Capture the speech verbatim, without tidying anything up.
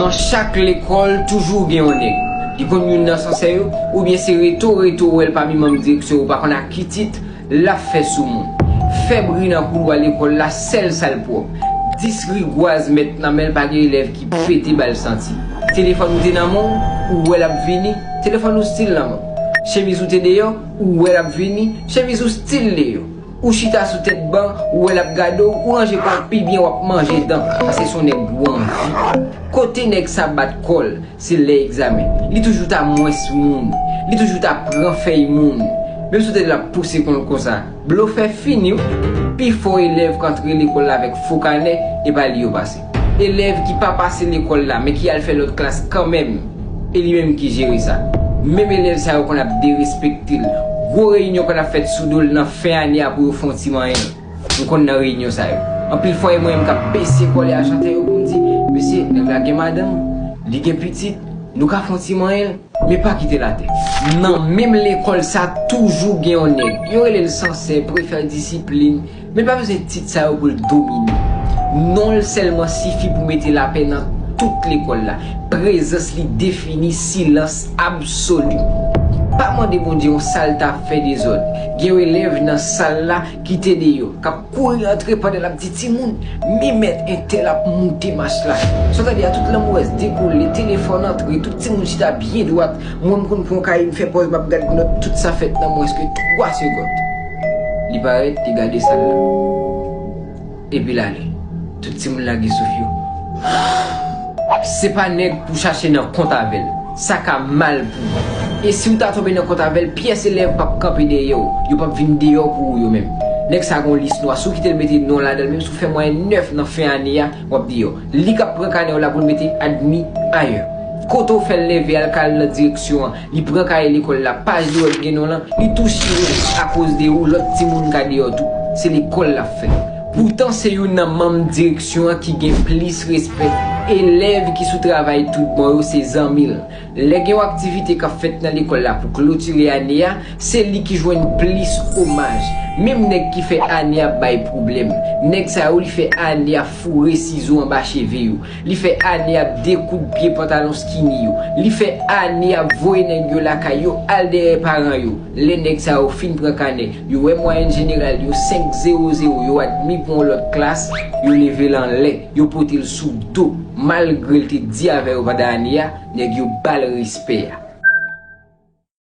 Nan chak lekòl, toujou gen yon nèg. Li konn youn nan sansè yo, oubyen se reto reto ou wè l pami manm direksyon, ou pa konn ak ki tit l ap fè sou moun. Fè bri nan koulwa lekòl la, sèl sa l pwòp. Dis rigwaz mèt nan men l, pa gen elèv ki pete ba l santi. Telefòn ou te nan men w, ou wè l ap vini, telefòn ou still nan men w. Chemiz ou te deyò, ou wè l ap vini, chemiz ou still deyò. Ou chita sou tèt ban, ou wè l ap gade w, ou ranje kò w pi byen, w ap manje dan, paske se yon nèg ou anvi. Kote nèg sa bat kò l, se lè egzamen. Li toujou ta mwens moun, li toujou ta pran fèy moun. Menm si w te di l ap pouse kont l konsa, blofè fini wi. Pifò elèv k antre lekòl la avèk fo kanè, e pa li yo pase. Elèv ki pa pase lekòl la, men ki al fè lòt klas kanmenm, e li menm ki jere sa. Menm elèv sa yo konn ap derespekte l. Gwo reyinyon konn ap fèt sou do l nan fen ane a pou yo fè yon ti manyen l. M konn nan reyinyon sa yo. Anpil fwa, e mwen menm k ap bese kòlè a chante yo pou m di, "Mesye, nèg la gen madanm, li gen pitit, nou ka fè yon ti manyen l, men pa kite l atè." Nan menm lekòl sa, toujou gen yon nèg. Yo rele l sansè, prefè disiplin, men l pa bezwen tit sa yo pou l domine. Non l sèlman sifi pou mete lapè nan tout lekòl la. Prezans li defini silans absoli. Pa mande Bondye yon sa l ta fè dezòd. Gen yon elèv nan sal la ki te deyò, k ap kouri antre pandan l ap di, "Timoun, men mèt entèl ap moute mach la." Sa w tande a, tout lanmwès dekole, telefòn antre, tout timoun chita byen dwat. Mwen, m konn pran kaye m, fè pòz, m ap gad nòt, tout sa fèt nan mwens ke twa segond. Li parèt, li gade sal la. Epi l ale. Tout timoun lage souf yo. Se pa nèg pou chache nan kont avè l. Sa ka mal pou ou. E si w ta tonbe nan kont avè l, pyès elèv p ap kanpe dèyè w. Yo p ap vin deyò pou ou yo menm. Nèg sa gon lis nwa. Si w kite l mete non ladan l, menm si w fè mwayèn nèf nan fen ane a, w ap deyò. Li k ap pran kanè w la pou l mete admi ayè. Kote w fè l leve al ka al nan direksyon an, li pran kaye lekòl la, paj li wè k gen non lan, li tou chire akoz de ou, lòt timoun ka deyò tou. Se lekòl l ap fè. Poutan se youn nan manm direksyon an ki gen plis respè. Elèv ki sou travay tout bon yo se zanmi l. Lè gen yon aktivite k ap fèt nan lekòl la pou klotire ane a, se li ki jwenn plis omaj. Menm nèg ki fè ane ap bay pwoblèm, nèg sa yo li fè ane ap foure sizo anba cheve yo. Li fè ane ap dekoupe pye pantalon skinny yo. Li fè ane ap voye nèg yo lakay yo al dèyè paran yo. Lè nèg sa yo fin pran kanè, yo wè mwayèn jeneral yo senk zewo zewo, yo admi pou yon lòt klas, yo leve l anlè, yo pote l sou do. Malgre l te di avè yo pandan ane a, nèg yo ba l respè a.